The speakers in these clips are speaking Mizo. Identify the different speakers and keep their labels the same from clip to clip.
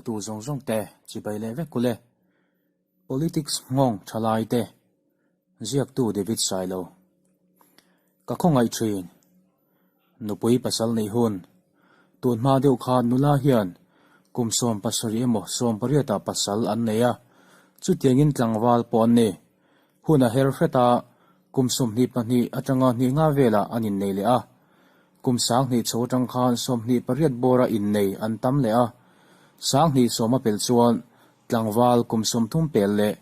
Speaker 1: Ngaithlatu zawng zawng te chibai leh vek ule. Politics nghawng tha lai te ziaktu David Sailo. Ka khawngaih thin. Nupui pasal neih hun. Tun hma deuh khan nula hian kum 70 emaw 18 ah pasal an nei a, chutiangin tlangval pawh an ni. Hun a her hret a, kum 22 atanga hnih nga velah an innei leh a. Kum 2000 chho atang khan 28 bawra innei an tam leh a. 2010 a pelh chuan tlangval kum 30 pel leh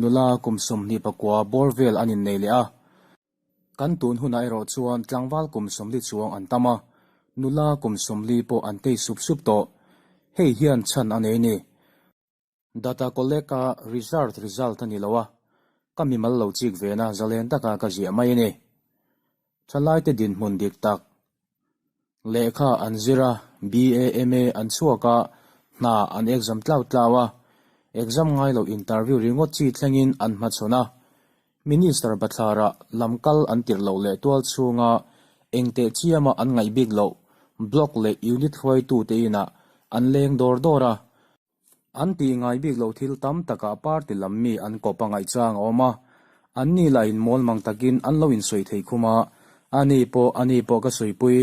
Speaker 1: nula kum 29 bawr vel an innei leh a. Kan tun hunah erawh chuan tlangval kum 40 chuang an tam a, nula kum 40 pawh an tei sup sup tawh. Hei hian chhan a nei ni. Data collect a result result a ni lo a, ka mimal lo chik ve na zalen taka ka ziah mai a ni. Thalaite dinhmun dik tak. Lehkha an zir a, BA, MA an chhuak a, hna an exam tlau tlau a, exam ngai lo interview ringawt chi thlengin an hmachhawn a. Minister bathlara lam kal an tirh loh leh tual chhunga engteh chiama an ngaih bik loh block leh unit hruaitute inah an leng dawr dawr a. An tih ngai bik loh thil tam takah party lam mi an kawp a ngaih chang a awm a, an ni lah in mawl mang takin an lo insawi thei khum a, a ni pawh a ni pawh ka sawipui,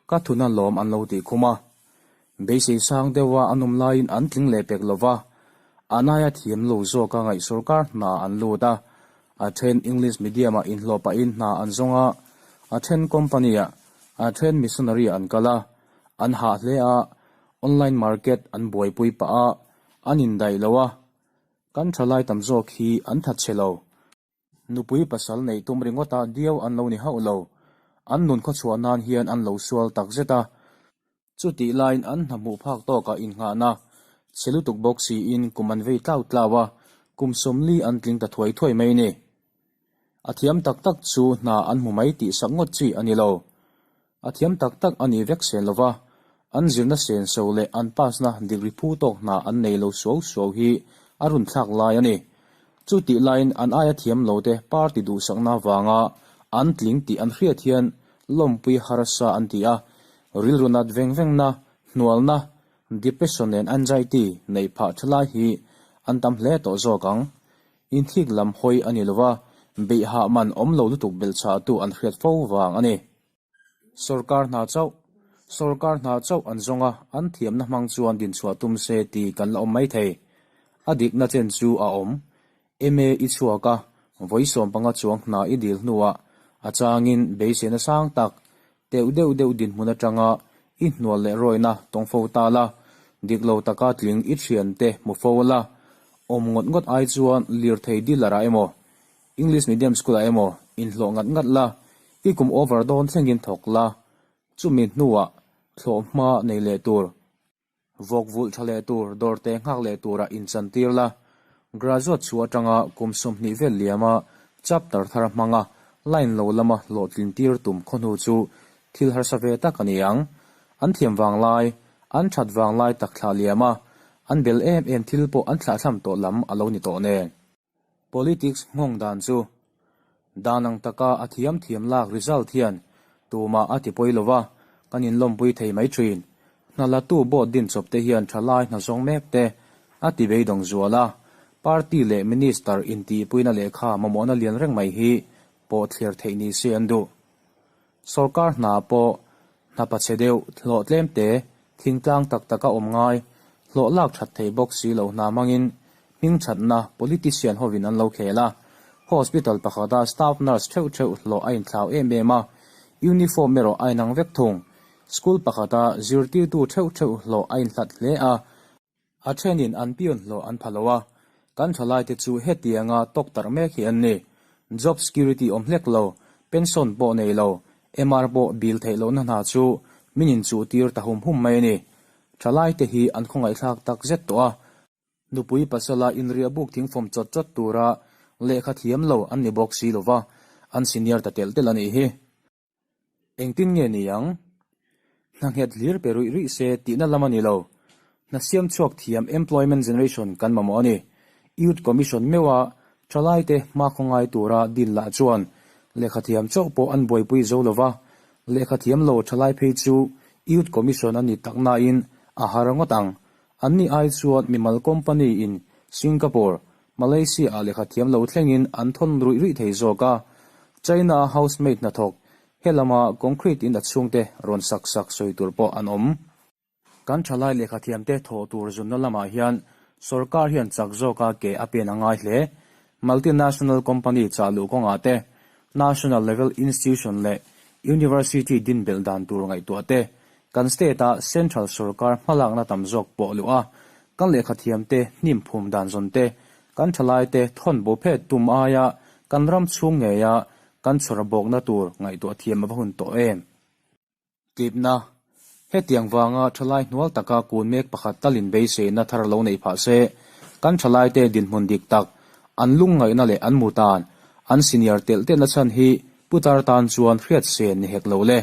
Speaker 1: ka thuna lawm an lo tih khum a. Beisei sang deuha an awm laiin an tling leh pek lo va, an aia thiam lo zawka ngaih sorkar hna an lut a, a then English medium-ah inhlawh pahin hna an zawng a, a then company-ah, a then missionary-ah an kal a, an hah hle a, Online market an buaipui pah a, an indaih lo a, kan thalai tam zawk hi an that chhe lo. Nupui pasal neih tum ringawt a diau an lo ni hauh lo. An nun khawchhuah nan hian an lo sual tak zet a. Chutih laiin an hna hmuh phak tawkah innghahna chhe lutuk bawk siin kum an vei tlau tlau a, kum 40 an tling ta thuai thuai mai ni. A thiam tak tak chu hna an hmu mai tih sak ngawt chi a ni lo. A thiam tak tak a ni vek sen lova, an zirna sen so leh an pass-na degree phu tawk hna an nei lo suau suau hi a run thlak lai a ni. Chutih laiin an aia thiam lo te party duhsakna vanga an tling tih an hriat hian lawmpui harsa an ti a, rilru nat veng vengna, hnualna, depression nen anxiety neih phah tha lai hi an tam hle tawh zawk ang. Inthik lam hawi a ni lova, beih hah man awm lo lutuk belhchhahtu an hriat fo vang a ni. Sorkar hna chauh, Sorkar hna chauh an zawng a, an thiamna hmang chuan dinchhuah tum se tih kan la awm mai thei. A dikna chen chu a awm. MA i chhuak a, vawi 15 chuang hna i dil hnuah a changin beiseina sang tak, teuh deuh deuh dinhmun atanga i hnual leh rawina tawng fo ta la, dik lo taka tling i thiante hmu fo la, awm ngawt ngawt ai chuan lirthei dealer ah emaw, English medium school ah emaw inhlawh ngat ngat la, i kum over dawn thlengin thawk la, chumi hnuah thlawh hma nei leh tur, vawk vulh tha leh tur, dawr te nghak leh turah inchantir la, graduate chhuah atanga kum 20 vel liama chapter thar hmanga line lo lama hlawhtlin tir tum khawhnu chu thil harsa ve tak a ni ang. An thiam vang lai, an that vang lai tak thlah liama an bel em em thil pawh an thlahthlam tawh lam a lo ni tawh nen. Politics nghawng dan chu dan ang taka a thiam thiam lak result hian tumah a ti pawi lova, kan inlawmpui thei mai thin. Hna latu board din chawp te hian thalai hna zawng mek te a ti beidawng zual a, party leh minister intihpuina lehkha mamawhna lian reng mai hi pawh thlir theih ni se an duh. Sorkar hna pawh hna pachhe deuh, hlawh tlem te, thingtlang tak taka awm ngai, hlawh lak that thei bawk si lo hna hmangin hming thatna politician hovin an lo khel a. Hospital pakhata staff nurse theuh theuh hlawh a inthlau em em a, uniform erawh a inang vek thung. School pakhata zirtirtu theuh theuh hlawh a inhlat hle a. A thenin an pion hlawh an pha lo a, kan thalaite chu hetianga tawk tarh mek hi an ni. Job security awm hlek lo, pension pawh nei lo, MR pawh bil theih lohna hna chu min inchuh tir ta hum hum mai a ni. Thalaite hi an khawngaihthlak tak zet tawh a, nupui pasala inriah buk thingfawm chawt chawt tura lehkha thiam lo an ni bawk si lova, an senior ta telh telh a nih hi. Engtin nge ni ang? Hna nghet hlir pe ruih ruih se tihna lam a ni lo. Hna siam chhuak thiam employment generation kan mamawh a ni. Youth Commission meuha thalaite hmakhaw ngai tura din lah chuan lehkha thiam chauh pawh an buaipui zo lova, lehkha thiam lo thalai phei chu Youth Commission a ni tak nain a har ngawt ang. Anni ai chuan mimal company in Singapore, Malaysia ah lehkha thiam lo thlengin an thawn ruih ruih thei zawk a. China a housemaid hnathawk, helama concrete in a chhungte rawn sak sak sawi tur pawh an awm. Kan thalai lehkha thiamte thawh tur zunna lamah hian sorkar hian chak zawka ke a pen a ngai hle. Multinational company chah luh kawngah te, national level institution leh university din belh dan tur ngaihtuah te, kan state-a central sorkar hmalakna tam zawk pawh luh a, kan lehkha thiamte hnim phum dan zawn te, kan thalaite thawn bo phet tum aia kan ram chhung ngeia kan chhawr bawkna tur ngaihtuah thiam a va hun tawh em? Tlipna, Hetiang vanga thalai hnual taka kun mek pakhat talin beiseina thar lo neih phah se, kan thalaite dinhmun dik tak, an lungngaihna leh an mutan, an senior telh telhna chhan hi putar tan chuan hriat sen ni hek lo le.